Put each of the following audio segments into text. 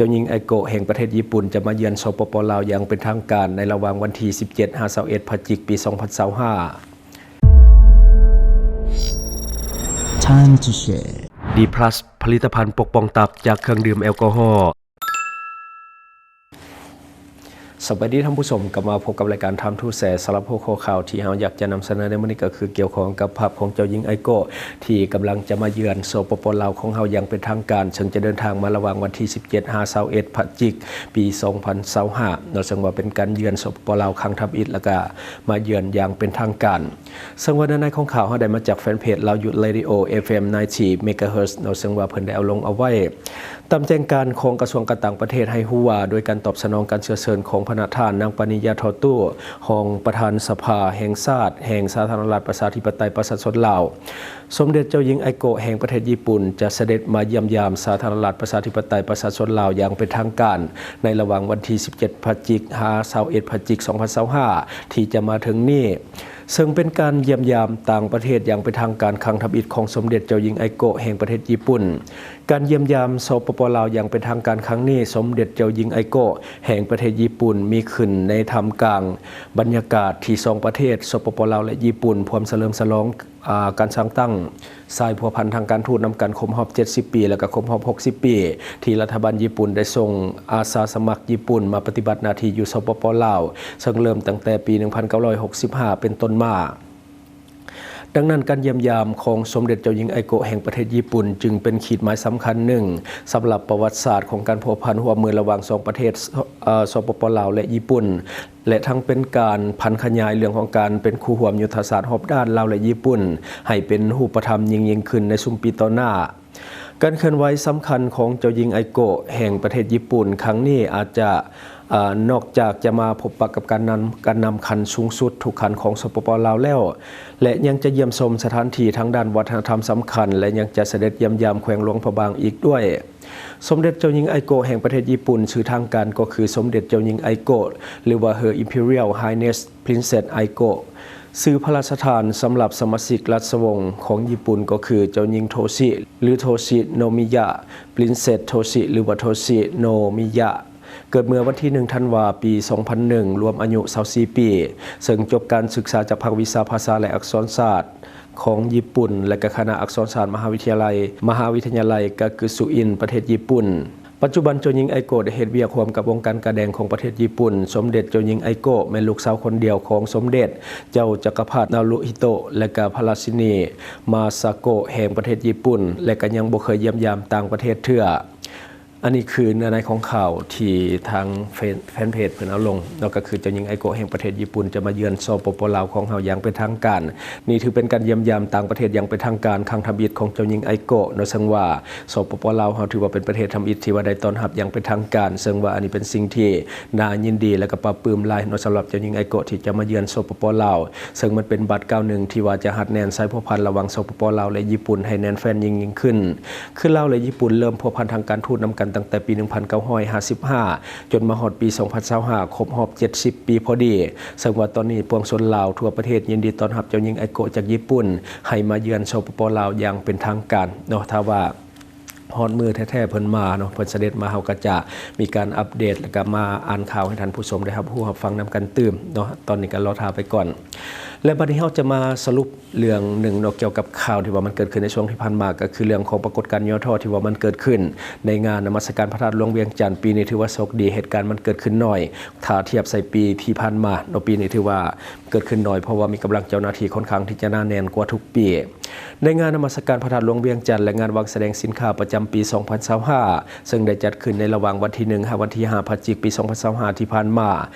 ຈົ້າຍິງໄອໂກະແຫ່ງປະເທດຍີ່ປຸ່ນຈະມາເຢືອນ ສປປ ລາວ ຢ່າງເປັນທາງການໃນລະຫວ່າງວັນທີສິບເຈັດຫາຊາວເອັດ ພະຈິກ ປີສອງພັນຊາວຫ້າ. ດີພລັສ ຜະລິດຕະພັນປົກປ້ອງຕັບຈາກເຄື່ອງດື່ມແອລກໍຮໍ. ສະບາຍດີທ່ານຜູ້ຊົມ, ກັບມາພົບກັບລາຍການ Time to Share. ສຳລັບຫົວຂໍ້ຂ່າວທີ່ເຮົາຢາກຈະນຳສະເໜີໃນມື້ນີ້ກໍຄືກ່ຽວຂ້ອງກັບພາບຂອງເຈົ້າຍິງໄອໂກະ ທີ່ກຳລັງຈະມາເຢືອນ ສປປ ລາວ ຂອງເຮົາຢ່າງເປັນທາງການ, ເຊິ່ງຈະເດີນທາງມາລະຫວ່າງວັນທີສິບເຈັດຫາຊາວເອັດ ພະຈິກ ປີສອງພັນຊາວຫ້າເນາະ, ເຊິ່ງວ່າເປັນການເຢືອນ ສປປ ລາວ ຄັ້ງທຳອິດ ແລ້ວກະມາເຢືອນຢ່າງເປັນທາງການ. ເຊິ່ງວ່າເນື້ອໃນຂອງຂ່າວເຮົາໄດ້ມາຈາກແຟນເພຈ Lao Youth Radio ເອັຟເອັມ ninety megahertz ເນາະ, ເຊິ່ງວ່າເພິ່ນໄດ້ເອົາລົງເອົາໄວ້ຕາມແຈ້ງການຂອງກະຊວງການຕ່າງປະເທດໃຫ້ຮູ້ວ່າ ໂດຍການຕອບສະໜອງການເຊື້ອເຊີນຂອງພະນະທ່ານນາງ ປານິຍາ ທໍຕູ້ ຮອງປະທານສະພາແຫ່ງຊາດແຫ່ງສາທາລະນະລັດ ປະຊາທິປະໄຕ ປະຊາຊົນລາວ, ສົມເດັດເຈົ້າຍິງໄອໂກະແຫ່ງປະເທດຍີ່ປຸ່ນ ຈະສະເດັດມາຢ້ຽມຢາມສາທາລະນະລັດ ປະຊາທິປະໄຕ ປະຊາຊົນລາວຢ່າງເປັນທາງການ ໃນລະຫວ່າງວັນທີສິບເຈັດ ພະຈິກ ຫາ ຊາວເອັດ ພະຈິກ ສອງພັນຊາວຫ້າ ທີ່ຈະມາເຖິງນີ້, ເຊິ່ງເປັນການຢ້ຽມຢາມຕ່າງປະເທດຢ່າງເປັນທາງການຄັ້ງທຳອິດຂອງສົມເດັດເຈົ້າຍິງໄອໂກະແຫ່ງປະເທດຍີ່ປຸ່ນ. ການຢ້ຽມຢາມ ສປປ ລາວ ຢ່າງເປັນທາງການຄັ້ງນີ້, ສົມເດັດເຈົ້າຍິງໄອໂກະແຫ່ງປະເທດຍີ່ປຸ່ນ ມີຂຶ້ນໃນທ່າມກາງບັນຍາກາດທີ່ສອງປະເທດ ສປປ ລາວ ແລະ ຍີ່ປຸ່ນ ພວມສະເຫຼີມສະຫຼອງ ອາ ການສ້າງຕັ້ງສາຍພົວພັນທາງການທູດນຳກັນຄົບຮອບເຈັດສິບປີ ແລະ ກະຄົບຮອບຫົກສິບປີ ທີ່ລັດຖະບານຍີ່ປຸ່ນໄດ້ສົ່ງອາສາສະໝັກຍີ່ປຸ່ນມາປະຕິບັດໜ້າທີ່ຢູ່ ສປປ ລາວ, ເຊິ່ງເລີ່ມຕັ້ງແຕ່ປີໜຶ່ງພັນເກົ້າຮ້ອຍຫົກສິບຫ້າເປັນຕົ້ນມາ. ດັ່ງນັ້ນ, ການຢ້ຽມຢາມຂອງສົມເດັດເຈົ້າຍິງໄອໂກະແຫ່ງປະເທດຍີ່ປຸ່ນ ຈຶ່ງເປັນຂີດໝາຍສຳຄັນໜຶ່ງ ສຳລັບປະຫວັດສາດຂອງການພົວພັນຮ່ວມມືລະຫວ່າງສອງປະເທດ ສ ເອີ ສປປ ລາວ ແລະ ຍີ່ປຸ່ນ ແລະ ທັງເປັນການຜັນຂະຫຍາຍເລື່ອງຂອງການເປັນຄູ່ຮ່ວມຍຸດທະສາດຮອບດ້ານລາວ ແລະ ຍີ່ປຸ່ນ ໃຫ້ເປັນຮູບປະທຳຍິ່ງໆຂຶ້ນໃນຊຸມປີຕໍ່ໜ້າ. ການເຄື່ອນໄຫວສຳຄັນຂອງເຈົ້າຍິງໄອໂກະແຫ່ງປະເທດຍີ່ປຸ່ນຄັ້ງນີ້ ອາດຈະ ອາ ນອກຈາກຈະມາພົບປະກັບການນຳ ການນຳຂັ້ນສູງສຸດທຸກຂັ້ນຂອງ ສປປ ລາວ ແລ້ວ ແລະ ຍັງຈະຢ້ຽມຊົມສະຖານທີ່ທາງດ້ານວັດທະນະທຳສຳຄັນ ແລະ ຍັງຈະສະເດັດຢ້ຽມຢາມແຂວງຫຼວງພະບາງອີກດ້ວຍ. ສົມເດັດເຈົ້າຍິງໄອໂກະແຫ່ງປະເທດຍີ່ປຸ່ນ ຊື່ທາງການກໍຄື ສົມເດັດເຈົ້າຍິງໄອໂກະ ຫຼືວ່າ Her Imperial Highness Princess Aiko. ຊື່ພະລາຊະທານສຳລັບສະມາຊິກລາຊະວົງຂອງຍີ່ປຸ່ນກໍຄື ເຈົ້າຍິງ ໂທຊິ ຫຼື ໂທຊິ ໂນມິຍະ, ປຣິນເຊັດ ໂທຊິ ຫຼືວ່າ ໂທຊິ ໂນມິຍະ. ເກີດເມື່ອວັນທີໜຶ່ງ ທັນວາ ປີສອງພັນໜຶ່ງ, ລວມອາຍຸຊາວສີ່ປີ, ເຊິ່ງຈົບການສຶກສາຈາກພາກວິຊາພາສາ ແລະ ອັກສອນສາດຂອງຍີ່ປຸ່ນ ແລະ ກະຄະນະອັກສອນສາດມະຫາວິທະຍາໄລ ມະຫາວິທະຍາໄລກາກຶຊູອິນ ປະເທດຍີ່ປຸ່ນ. ປັດຈຸບັນເຈົ້າຍິງໄອໂກະໄດ້ເຮັດວຽກຮ່ວມກັບອົງການກາແດງຂອງປະເທດຍີ່ປຸ່ນ. ສົມເດັດເຈົ້າຍິງໄອໂກະແມ່ນລູກສາວຄົນດຽວຂອງສົມເດັດເຈົ້າຈັກກະພັດ ນາຣູຮິໂຕະ ແລະ ກະພະລາຊິນີ ມາຊາໂກະ ແຫ່ງປະເທດຍີ່ປຸ່ນ ແລະ ກະຍັງບໍ່ເຄີຍຢ້ຽມຢາມຕ່າງປະເທດເທື່ອ. ອັນນີ້ຄືເນື້ອໃນຂອງຂ່າວທີ່ທາງເຟນ ແຟນເພຈເພິ່ນເອົາລົງເນາະ, ກໍຄືເຈົ້າຍິງໄອໂກະແຫ່ງປະເທດຍີ່ປຸ່ນຈະມາເຢືອນ ສປປ ລາວ ຂອງເຮົາຢ່າງເປັນທາງການ. ນີ້ຖືເປັນການຢ້ຽມຢາມຕ່າງປະເທດຢ່າງເປັນທາງການຄັ້ງທຳອິດຂອງເຈົ້າຍິງໄອໂກະເນາະ, ເຊິ່ງວ່າ ສປປ ລາວ ເຮົາຖືວ່າເປັນປະເທດທຳອິດທີ່ວ່າໄດ້ຕ້ອນຮັບຢ່າງເປັນທາງການ, ເຊິ່ງວ່າອັນນີ້ເປັນສິ່ງທີ່ໜ້າຍິນດີ ແລະ ກໍປາບປຶ້ມຫຼາຍເນາະ, ສຳລັບເຈົ້າຍິງໄອໂກະທີ່ຈະມາເຢືອນ ສປປ ລາວ. ເຊິ່ງມັນເປັນບາດກ້າວໜຶ່ງທີ່ວ່າຈະຮັດແໜ້ນສາຍພົວພັນລະຫວ່າງ ສປປ ລາວ ແລະ ຍີ່ປຸ່ນໃຫ້ແໜ້ນແຟ້ນຍິ່ງໆຂຶ້ນ. ຄືລາວ ແລະ ຍີ່ປຸ່ນເລີ່ມພົວພັນທາງການທູດນຳກັນຕັ້ງແຕ່ປີໜຶ່ງພັນເກົ້າຮ້ອຍຫ້າສິບຫ້າ ຈົນມາຮອດປີສອງພັນຊາວຫ້າ ຄົບຮອບເຈັດສິບປີພໍດີ. ເຊິ່ງວ່າຕອນນີ້ປວງຊົນລາວທົ່ວປະເທດຍິນດີຕ້ອນຮັບເຈົ້າຍິງໄອໂກະຈາກຍີ່ປຸ່ນໃຫ້ມາເຢືອນ ສປປ ລາວ ຢ່າງເປັນທາງການເນາະ. ຖ້າວ່າ ຮອດມື້ແທ້ໆເພິ່ນມາເນາະ, ເພິ່ນສະເດັດມາ, ເຮົາກໍຈະມີການອັບເດດ ແລ້ວກໍມາອ່ານຂ່າວໃຫ້ທ່ານຜູ້ຊົມໄດ້ຮັບຮູ້ຮັບຟັງນຳກັນຕື່ມເນາະ. ຕອນນີ້ກໍລໍຖ້າໄປກ່ອນ. ແລະ ບັດນີ້ເຮົາຈະມາສະຫຼຸບເລື່ອງໜຶ່ງເນາະ, ກ່ຽວກັບຂ່າວທີ່ວ່າມັນເກີດຂຶ້ນໃນຊ່ວງທີ່ຜ່ານມາ, ກໍຄືເລື່ອງຂອງປາກົດການຫຍໍ້ທໍ້ທີ່ວ່າມັນເກີດຂຶ້ນໃນງານນະມັດສະການພະທາດຫຼວງວຽງຈັນ. ປີນີ້ຖືວ່າໂຊກດີ, ເຫດການມັນເກີດຂຶ້ນໜ້ອຍ ຖ້າທຽບໃສ່ປີທີ່ຜ່ານມາເນາະ. ປີນີ້ຖືວ່າເກີດຂຶ້ນໜ້ອຍ ເພາະວ່າມີກຳລັງເຈົ້າໜ້າທີ່ຂ້ອນຂ້າງທີ່ຈະໜາແໜ້ນກວ່າທຸກປີ. ໃນງານນະມັດສະການພະທາດຫຼວງວຽງຈັນ ແລະ ງານວາງສະແດງສິນຄ້າປະຈຳປີສອງພັນຊາວຫ້າ ເຊິ່ງໄດ້ຈັດຂຶ້ນໃນລະຫວ່າງວັນທີໜຶ່ງ ຫາ ວັນທີຫ້າ ພະຈິກ ປີສອງພັນຊາວຫ້າ ທີ່ຜ່ານມາ,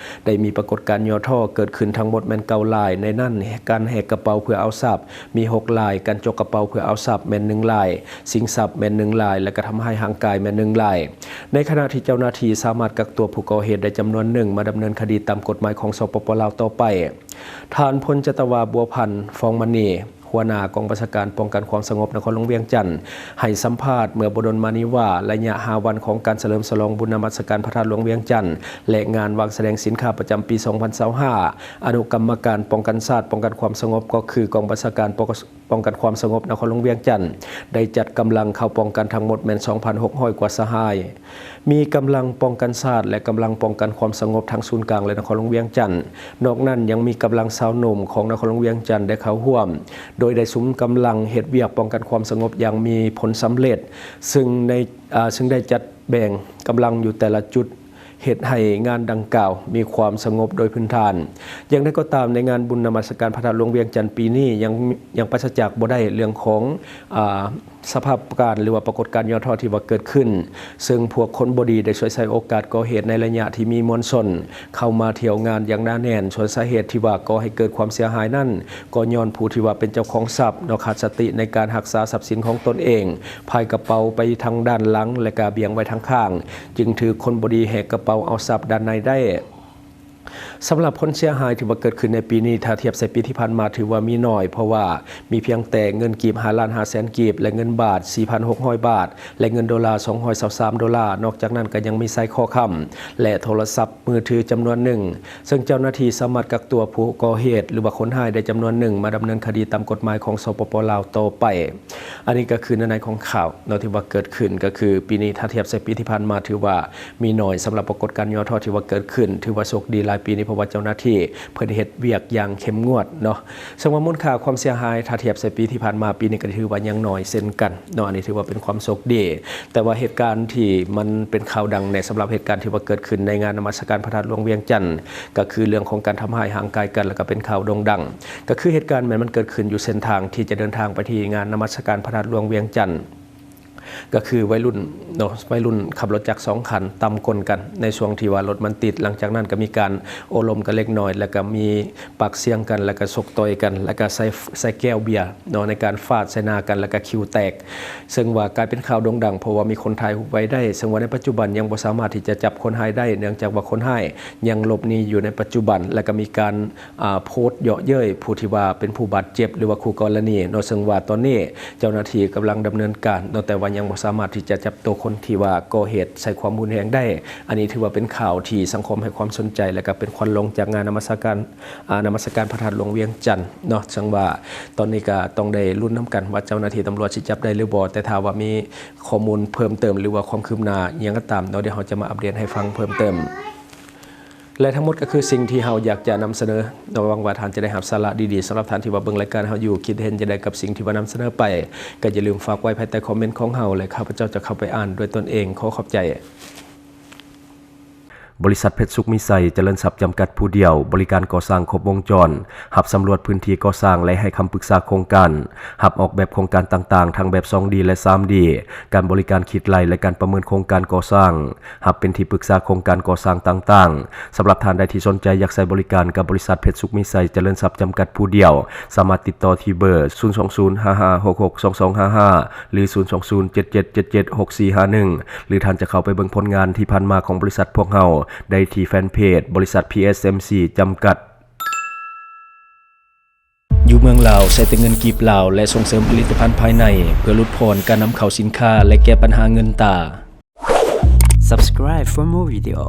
ໄດ້ມີປາກົດການຫຍໍ້ທໍ້ເກີດຂຶ້ນທັງໝົດແມ່ນເກົ້າລາຍ, ໃນນັ້ນ ການແຫກກະເປົາເພື່ອເອົາຊັບມີຫົກລາຍ, ການຈົກກະເປົາເພື່ອເອົາຊັບແມ່ນໜຶ່ງລາຍ, ຊິງຊັບແມ່ນໜຶ່ງລາຍ ແລະ ກະທຳຮ້າຍຮ່າງກາຍແມ່ນໜຶ່ງລາຍ. ໃນຂະນະທີ່ເຈົ້າໜ້າທີ່ສາມາດກັກຕົວຜູ້ກໍ່ເຫດໄດ້ຈຳນວນໜຶ່ງ ມາດຳເນີນຄະດີຕາມກົດໝາຍຂອງ ສປປ ລາວ ຕໍ່ໄປ. ທ່ານ ພົນຈັດຕະວາ ບົວພັນ ຟອງມະນີ ຫົວໜ້າກອງບັນຊາການປ້ອງກັນຄວາມສະຫງົບນະຄອນຫຼວງວຽງຈັນ ໃຫ້ສຳພາດເມື່ອບໍ່ດົນມານີ້ວ່າ ໄລຍະຫ້າວັນຂອງການສະເຫຼີມສະຫຼອງບຸນນະມັດສະການພະທາດຫຼວງວຽງຈັນ ແລະ ງານວາງສະແດງສິນຄ້າປະຈຳປີສອງພັນຊາວຫ້າ ອະນຸກຳມະການປ້ອງກັນຊາດ ປ້ອງກັນຄວາມສະຫງົບ ກໍຄືກອງບັນຊາການ ປກ ປ້ອງກັນຄວາມສະຫງົບນະຄອນຫຼວງວຽງຈັນ ໄດ້ຈັດກຳລັງເຂົ້າປ້ອງກັນທັງໝົດແມ່ນ ສອງພັນຫົກຮ້ອຍ ກວ່າສະຫາຍ. ມີກຳລັງປ້ອງກັນຊາດ ແລະ ກຳລັງປ້ອງກັນຄວາມສະຫງົບທັງສູນກາງ ແລະ ນະຄອນຫຼວງວຽງຈັນ. ນອກນັ້ນຍັງມີກຳລັງຊາວໜຸ່ມຂອງນະຄອນຫຼວງວຽງຈັນໄດ້ເຂົ້າຮ່ວມ, ໂດຍໄດ້ສຸມກຳລັງເຮັດວຽກປ້ອງກັນຄວາມສະຫງົບຢ່າງມີຜົນສຳເລັດ, ຊຶ່ງໃນ ອາ ຊຶ່ງໄດ້ຈັດແບ່ງກຳລັງຢູ່ແຕ່ລະຈຸດ ເຮັດໃຫ້ງານດັ່ງກ່າວມີຄວາມສະຫງົບໂດຍພື້ນຖານ. ຢ່າງໃດກໍຕາມ, ໃນງານບຸນນະມັດສະການພະທາດຫຼວງວຽງຈັນປີນີ້ ຍັງ ຍັງປາສະຈາກບໍ່ໄດ້ເລື່ອງຂອງ ອາ ສະພາບການ ຫຼືວ່າປາກົດການຫຍໍ້ທໍ້ທີ່ວ່າເກີດຂຶ້ນ, ເຊິ່ງພວກຄົນບໍ່ດີໄດ້ສວຍໃຊ້ໂອກາດກໍ່ເຫດໃນໄລຍະທີ່ມີມວນຊົນເຂົ້າມາທ່ຽວງານຢ່າງໜາແໜ້ນ. ສ່ວນສາເຫດທີ່ວ່າກໍ່ໃຫ້ເກີດຄວາມເສຍຫາຍນັ້ນ ກໍຍ້ອນຜູ້ທີ່ວ່າເປັນເຈົ້າຂອງຊັບເນາະ ຂາດສະຕິໃນການຮັກສາຊັບສິນຂອງຕົນເອງ, ພາຍກະເປົາໄປທາງດ້ານຫຼັງ ແລະກະບ່ຽງໄວ້ທາງຂ້າງ, ຈຶ່ງຖືກຄົນບໍ່ດີແຫກກະເປົາເອົາຊັບດ້ານໃນໄດ້. ສຳລັບຜົນເສຍຫາຍທີ່ວ່າເກີດຂຶ້ນໃນປີນີ້ ຖ້າທຽບໃສ່ປີທີ່ຜ່ານມາຖືວ່າມີໜ້ອຍ, ເພາະວ່າມີພຽງແຕ່ເງິນກີບຫ້າລ້ານຫ້າແສນກີບ ແລະ ເງິນບາດສີ່ພັນຫົກຮ້ອຍບາດ ແລະ ເງິນໂດລາສອງຮ້ອຍຊາວສາມໂດລາ. ນອກຈາກນັ້ນກໍຍັງມີສາຍຄໍຄຳ ແລະ ໂທລະສັບມືຖືຈຳນວນໜຶ່ງ, ເຊິ່ງເຈົ້າໜ້າທີ່ສາມາດກັກຕົວຜູ້ກໍ່ເຫດ ຫຼືວ່າຄົນຮ້າຍໄດ້ຈຳນວນໜຶ່ງ ມາດຳເນີນຄະດີຕາມກົດໝາຍຂອງ ສປປ ລາວ ຕໍ່ໄປ. ອັນນີ້ກໍຄືເນື້ອໃນຂອງຂ່າວເນາະ ທີ່ວ່າເກີດຂຶ້ນ, ກໍຄືປີນີ້ຖ້າທຽບໃສ່ປີທີ່ຜ່ານມາ ຖືວ່າມີໜ້ອຍ. ສຳລັບປາກົດການຫຍໍ້ທໍ້ທີ່ວ່າເກີດຂຶ້ນ ຖືວ່າໂຊກດີຫຼາຍປີນີ້ ເພາະວ່າເຈົ້າໜ້າທີ່ເພິ່ນເຮັດວຽກຢ່າງເຂັ້ມງວດເນາະ. ເຊິ່ງວ່າມູນຄ່າຄວາມເສຍຫາຍ ຖ້າທຽບໃສ່ປີທີ່ຜ່ານມາ, ປີນີ້ກໍຖືວ່າຍັງໜ້ອຍເຊັ່ນກັນເນາະ. ອັນນີ້ຖືວ່າເປັນຄວາມໂຊກດີ. ແຕ່ວ່າເຫດການທີ່ມັນເປັນຂ່າວດັງແດ່ ສຳລັບເຫດການທີ່ວ່າເກີດຂຶ້ນໃນງານນະມັດສະການພະທາດຫຼວງວຽງຈັນ ກໍຄືເລື່ອງຂອງການທຳຮ້າຍຮ່າງກາຍກັນ ແລ້ວກໍເປັນຂ່າວໂດ່ງດັງ, ກໍຄືເຫດການແມ່ນມັນເກີດຂຶ້ນຢູ່ເສັ້ນທາງທີ່ຈະເດີນທາງໄປທີ່ງານນະມັດສະການພະທາດຫຼວງວຽງຈັນ. ກໍຄືໄວລຸ້ນເນາະ ໄວລຸ້ນຂັບລົດຈັກສອງຄັນຕຳກົ້ນກັນ ໃນຊ່ວງທີ່ວ່າລົດມັນຕິດ. ຫຼັງຈາກນັ້ນກໍມີການໂອ້ລົມກັນເລັກນ້ອຍ ແລ້ວກໍມີປາກສຽງກັນ ແລ້ວກໍຊົກຕ່ອຍກັນ ແລ້ວກໍໃສ່ ໃສ່ແກ້ວເບຍເນາະ ໃນການຟາດໃສ່ໜ້າກັນ ແລ້ວກໍຄິ້ວແຕກ, ເຊິ່ງວ່າກາຍເປັນຂ່າວໂດ່ງດັງ ເພາະວ່າມີຄົນຖ່າຍຮູບໄວ້ໄດ້. ເຊິ່ງວ່າໃນປັດຈຸບັນຍັງບໍ່ສາມາດທີ່ຈະຈັບຄົນຮ້າຍໄດ້ ເນື່ອງຈາກວ່າຄົນຮ້າຍຍັງຫຼົບໜີຢູ່ໃນປັດຈຸບັນ ແລ້ວກໍມີການ ອາ ໂພສເຍາະເຍີ້ຍຜູ້ທີ່ວ່າເປັນຜູ້ບາດເຈັບ ຫຼືວ່າຄູ່ກໍລະນີເນາະ. ເຊິ່ງວ່າຕອນນີ້ເຈົ້າໜ້າທີ່ກຳລັງດຳເນີນການເນາະ ແຕ່ວ່າຍັງບໍ່ສາມາດທີ່ຈະຈັບໂຕຄົນທີ່ວ່າກໍ່ເຫດໃຊ້ຄວາມຮຸນແຮງໄດ້. ອັນນີ້ຖືວ່າເປັນຂ່າວທີ່ສັງຄົມໃຫ້ຄວາມສົນໃຈ ແລະກໍເປັນຂວັນຫຼວງຈາກງານນະມັດສະການ ອາ ນະມັດສະການພະທາດຫຼວງວຽງຈັນເນາະ. ເຊິ່ງວ່າຕອນນີ້ກໍຕ້ອງໄດ້ລຸ້ນນຳກັນວ່າເຈົ້າໜ້າທີ່ຕຳຫຼວດຊິຈັບໄດ້ຫຼືບໍ່, ແຕ່ຖ້າວ່າມີຂໍ້ມູນເພີ່ມເຕີມ ຫຼືວ່າຄວາມຄືບໜ້າອີ່ຫຍັງກໍຕາມເນາະ, ດຽວເຮົາຈະມາອັບເດດໃຫ້ຟັງເພີ່ມເຕີມ. ແລະ ທັງໝົດກໍຄືສິ່ງທີ່ເຮົາຢາກຈະນຳສະເໜີ. ຫວັງວ່າທ່ານຈະໄດ້ຮັບສາລະດີໆ. ສຳລັບທ່ານທີ່ວ່າເບິ່ງລາຍການເຮົາຢູ່ ຄິດເຫັນຈັ່ງໃດກັບສິ່ງທີ່ວ່ານຳສະເໜີໄປ, ກໍຢ່າລືມຝາກໄວ້ພາຍໃຕ້ຄອມເມັນຂອງເຮົາ ແລະ ຂ້າພະເຈົ້າຈະເຂົ້າໄປອ່ານດ້ວຍຕົນເອງ. ຂໍຂອບໃຈ. ບໍລິສັດເພັດສຸກມີໄຊຈະເລີນຊັບຈຳກັດຜູ້ດຽວ, ບໍລິການກໍ່ສ້າງຄົບວົງຈອນ, ຮັບສຳຫຼວດພື້ນທີ່ກໍ່ສ້າງ ແລະ ໃຫ້ຄຳປຶກສາໂຄງການ, ຮັບອອກແບບໂຄງການຕ່າງໆ ທັງແບບສອງດີ ແລະ ສາມດີ, ການບໍລິການຄິດໄລ່ ແລະ ການປະເມີນໂຄງການກໍ່ສ້າງ. ຮັບເປັນທີ່ປຶກສາໂຄງການກໍ່ສ້າງຕ່າງໆ. ສຳລັບທ່ານໃດທີ່ສົນໃຈຢາກໃຊ້ບໍລິການກັບບໍລິສັດເພັດສຸກມີໄຊຈະເລີນຊັບຈຳກັດຜູ້ດຽວ, ສາມາດຕິດຕໍ່ທີ່ເບີ ສູນສອງສູນ ຫ້າຫ້າຫົກຫົກ ສອງສອງຫ້າຫ້າ ຫຼື ສູນສອງສູນ ເຈັດເຈັດເຈັດເຈັດ ຫົກສີ່ຫ້າໜຶ່ງ ຫຼື ທ່ານຈະເຂົ້າໄປເບິ່ງຜົນງານທີ່ຜ່ານມາຂອງບໍລິສັດພວກເຮົາໄດ້ທີ່ແຟນເພຈ ບໍລິສັດ ພີເອສເອັມຊີ ຈຳກັດ. ຢູ່ເມືອງລາວ ໃຊ້ແຕ່ເງິນກີບລາວ ແລະ ສົ່ງເສີມຜະລິດຕະພັນພາຍໃນ ເພື່ອຫຼຸດຜ່ອນການນຳເຂົ້າສິນຄ້າ ແລະ ແກ້ບັນຫາເງິນຕາ. Subscribe for more video.